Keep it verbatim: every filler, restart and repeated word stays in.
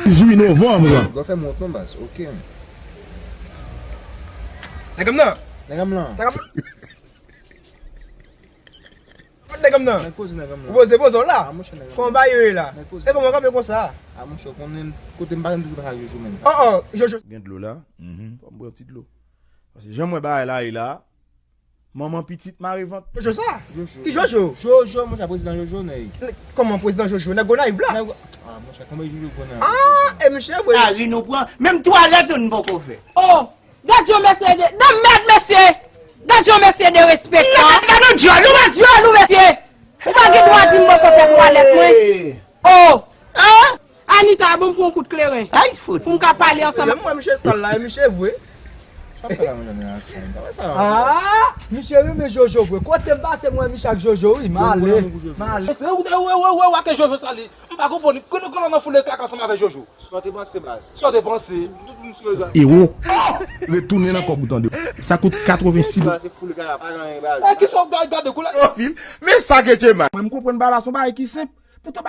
Dizuit novanm. Gwa fè m wont non baz, ok. Nèg m nan. Nèg m lan. Sa k ap fèt nèg m nan. Nèg poze nèg m Ou lan. Poze poze w la. A monchè nèg m Fon lan. Bayo ye la. Nèg poze. E kòman w kanpe konsa? A monchè konnen kote m pa gen tout bagay Jojo menm. Oh oh, Jojo. Gen dlo la? Mhm. Fò m bwè yon ti dlo. Paske jan m wè bagay la ye la, manman pitit mare vant. Jojo sa? Jojo. Ki Jojo? Jojo, monchè prezidan Jojo nèg. Kòman prezidan Jojo? Nèg Gonayiv la? Nèg a monchè, kòman Jojo gwo nan. Ah, e misye vre. Mari nou pran, menm twalèt nou n poko fè. Oh, gad yon mesye de, de mèd mesye. Gad yon mesye derespektan. Gad yon dyòl, ou pa dyòl ou mesye. Ou pa gen dwa di m mwen kontan twalèt mwen. Oh. Anita, bon m pran yon kout kleren. Ay fout. Pou m ka pale ansanm. Lè m wè misye sal la, e misye vre. Sa fè la mwen nan sa. Sa fè sa. Ah, misye renmen Jojo vre. Kote m pase mwen misye ak Jojo wi, m ale. M ale. Se ou ou ou ou ou ake Jojo sali. M pa konprann. Kote kote nan foule kaka ansanm avè Jojo. Sa w te panse baz. Sa w te panse? Tout moun sou rezo. Ewo. Retounen nan kòb ou tande. Sa kout katrevensis dola. Se foule kaka pa gen anyen baz. E ki sa w gade gade kou la? Pwofil, men sa ke Djemal. Mwen m konprann bagay la se yon bagay ki senp. Poutan